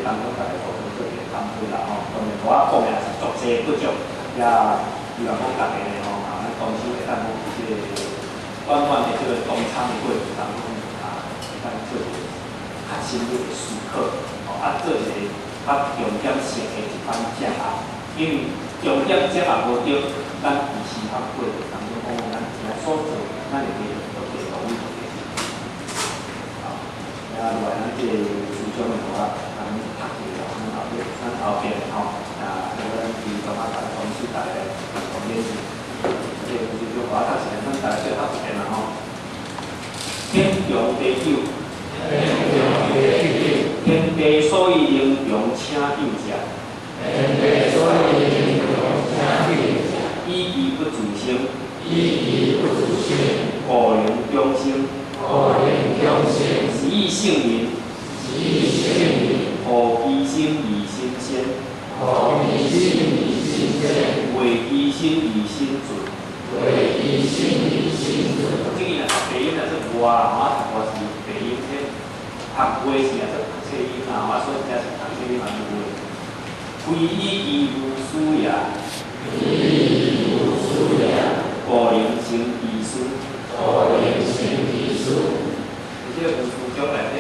當中，大家互相做一個探討啦吼。當然，我講的也是足濟不足，也希望講大家呢吼，啊，咱同修會當講佇這個短短的這個同參的過程當中，啊，會當做一個較深入的思考，吼，啊，做一個較重點性的一番結合，因為重點結合無對，咱佇司法過程當中，講咱現所做，咱會記得對道理。好，啊，落來咱這個師長的話，咱讀一下，咱後壁，咱後壁吼，啊，咱其中啊，大家同事大家共同練習。這個師長我讀一下，咱大家小讀一遍啦吼。天長地久，天長地久，天地所以能長請救者，天地所以能長請救者，以其不自生，以其不自生，故能長生，故能長生，是以聖人，是以聖人，護其身而心先，護其身而心先，衛其身而心盡。衛其身而心盡。這個若讀白音若做無啊，我讀我是白音，這讀話是啊做讀冊音啦，我所以這是讀冊音嘛是話。非以其無私也，非以其無私也，故能成其事。故能成其事。這個吳師長內底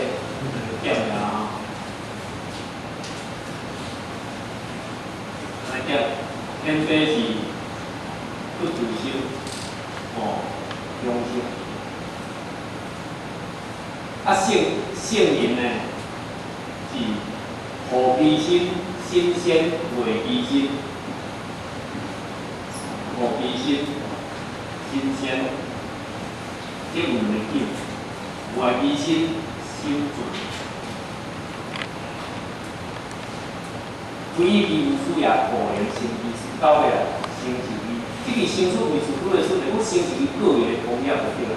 點爾吼，來點，天地是不自生，哦，長生。啊，聖聖人呢，是護其身，心先，衛其身，護其身，心先，這有兩個境，衛其身，心盡。非以其無私也，故能成其事。到尾啊，成就伊。這個成事為事，拄個事，就講成就伊個人的功業就對啦。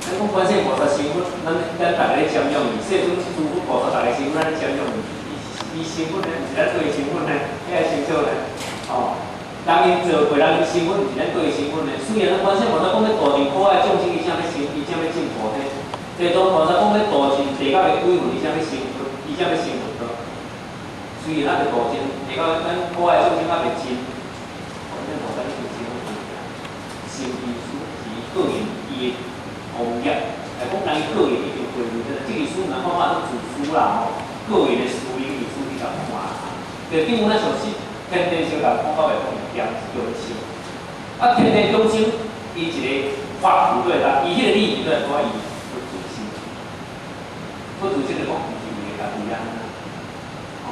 咱講觀世菩薩成佛，咱咱逐个咧瞻仰伊，世尊諸佛菩薩逐个成佛，咱咧瞻仰伊。伊伊成佛呢，毋是咱對伊成佛呢，遐個成就呢，吼。人𪜶做過，人𪜶成佛，毋是咱對伊成佛呢。雖然咱觀世菩薩講欲度盡苦海眾生，伊才欲成，伊才欲證菩提。地藏菩薩講欲度盡地獄的鬼魂，伊才欲成佛，伊才欲成佛道。雖然咱著度盡地獄，咱苦海眾生猶未盡，觀世菩薩已經成佛，成其事是伊個人伊的功業，來講人伊個人已經歸位了。這個事若看看做自私啦吼，個人的私利意思去共看。就等於咱上次天地相共講到的講長長生，啊天地長生，伊一個法符對啦，伊彼個理對講伊不自生，不自生就講毋是為家己安怎。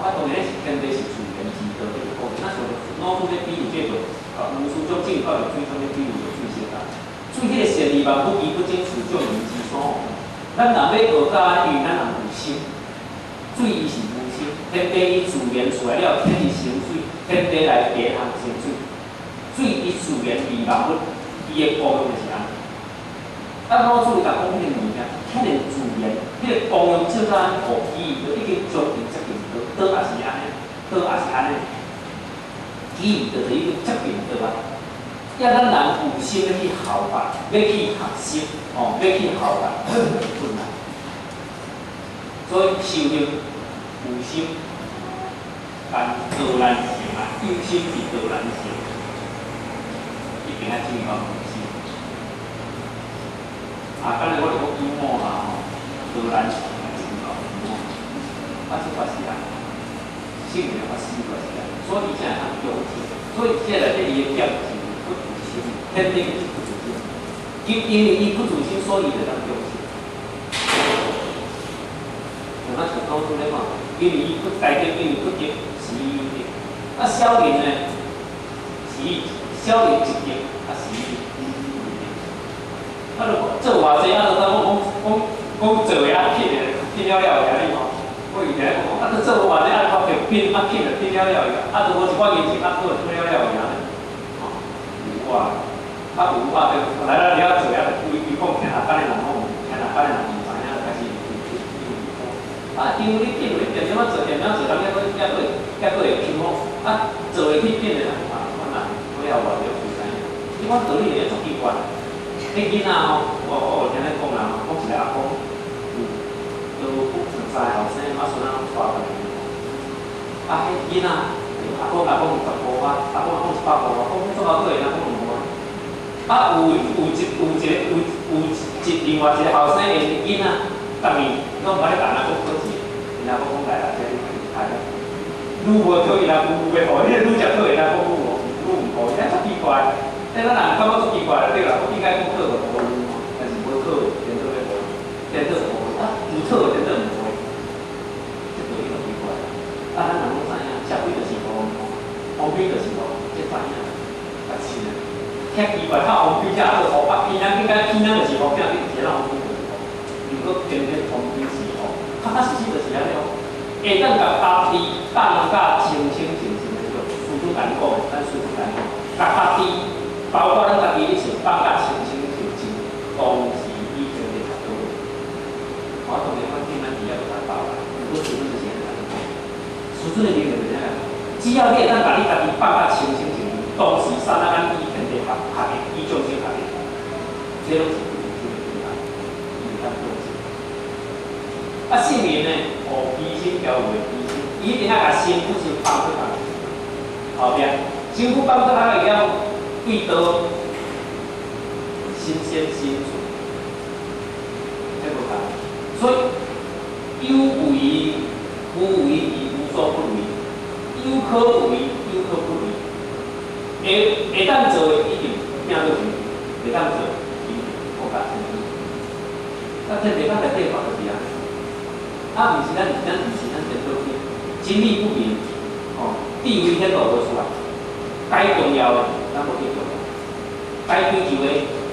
啊，當然是天地是自然之道，這個講，咱像老夫咧比喻這個，啊，吳師長正法的水中咧比喻就水色啊。水彼個善利萬物，其不爭，此眾人之所惡。咱人欲學甲，因為咱人有心，水伊是無心，天地伊自然出來了，天地成水，天地來第一項成水，水伊自然利萬物，伊的功用就是按呢。啊，老子伊共講彼個物件，遐爾自然，彼個功用做到按呢，哦，伊就已經將近接近道，道也是按呢，道也是按呢，伊就是已經接近道啊。要咱人有心欲去效法，欲去學習，哦，欲去效法，困難。所以修行有心，但道難成啊，有心是道難成，一定愛注意講有心。啊，剛才我就講有某啦吼，道難成啊，注意講有某。啊，這嘛是啊，聖人法師嘛是啊，所以伊才會通長生。所以這內底伊的點是不自生，天地是不自生。因因為伊不自生，所以伊就當長生。像咱像老子咧講，因為伊不該得，因為不得，是伊有得。啊，小人呢，是伊小人一得，啊是伊有得。啊，就做偌濟，啊，就當講講講講做的啊，騙的騙了了去啊，你吼。我以前講，啊，都做偌濟啊，靠着騙啊騙就騙了了去啊，啊，都無一寡銀錢啊，過騙了了去啊。吼，有啊，啊有啊，就來咱遐做啊，就規規講聽下班的人講，聽下班的人毋知影，開始啊，因為你變，你定點仔做，定點仔做，人抑閣抑閣抑閣會聽講，啊，做會去變的人啊，我若尾後偌濟毋知影。這款道理會足奇怪。彼囡仔吼，我我有聽咧講啦，講一個阿公，有都有三個後生，啊孫仔攏啊，彼囡仔，阿公阿公10箍啊，阿公阿公100箍啊，讲足够对，阿公两无。啊，有有一有一个有有一另外一个後生的囡仔，逐年攏毋捌咧共阿公討錢，𪜶阿公講來啦，這你開啦。愈無討伊阿公愈欲予，彼个愈食討伊阿公愈無愈毋予，伊足奇怪。但咱人感覺足奇怪對啦，我應該講討就予，但是無討，顛倒欲予，顛倒予，啊，有討顛倒毋予，這道理就奇怪。啊，咱人攏知影，社會就是予，王妃就是予，這知影，啊是啊。遐奇怪，較王妃才會予，啊，偏人應該偏人就是予，偏人是咱王妃就是予，如果偏偏王妃是予，確確實實就是按呢哦。會當共家己放甲清清淨淨的，師尊共你講的，咱師尊共你講，共家己，包括咱家己一切放甲清清淨淨，當時已經咧合做。我當然我聽咱佇遐就達到啦，毋過師尊就是按呢講，師尊的理念就是按呢，只要你會當共你家己放甲清清淨淨，當時剎那間與天地合合的，與眾生合的，這攏是這個厲害，伊會當做事。啊，聖人呢，哦，悲心調為悲心，伊一定愛共身軀先放出來，後壁身軀放出來了，對道心先心存，這無仝。所以有為無為而無所不為，有可為有可不為。會會當做的一定變做成，袂當做一定國家成。啊，天地法內底法就是按呢。啊，毋是咱，咱毋是咱顛倒去，真理不明，吼，智慧顯露無出來。該重要的，咱無去重要；該追求的、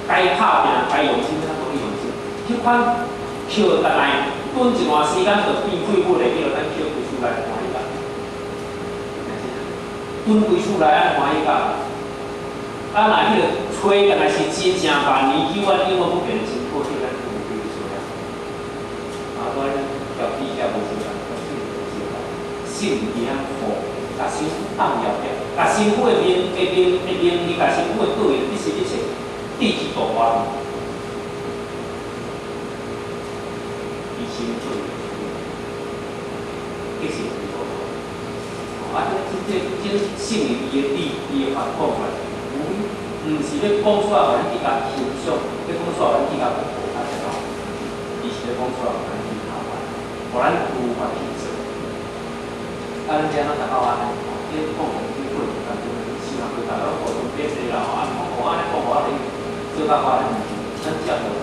該拍拚、該用心，咱無去用心。彼款捡轉來，轉一段時間就變廢物的，叫做咱捡規厝內歡喜甲。轉規厝內按呢歡喜甲。啊，若彼个吹轉來是真正萬年久遠，永遠不變的真可惜，咱有規厝啊。啊，所以咱業比較無相共，無相共。性伫遐好，共身軀放掉掉，共身軀的名、的名、的名利，共身軀的個人，一切一切，置之度外。伊心做激性是无。啊，這這這聖人伊的理，伊的法講出來，無毋是咧講出來，予咱去共欣賞，咧講出來，予咱去共學，啊，這樣，伊是咧講出來，予咱去考驗，予咱有法去做。啊，咱遮咱達到按呢，這講講去過程當中，想過大家互相比較啦，啊，講按呢講我咧做到我咧，咱接受。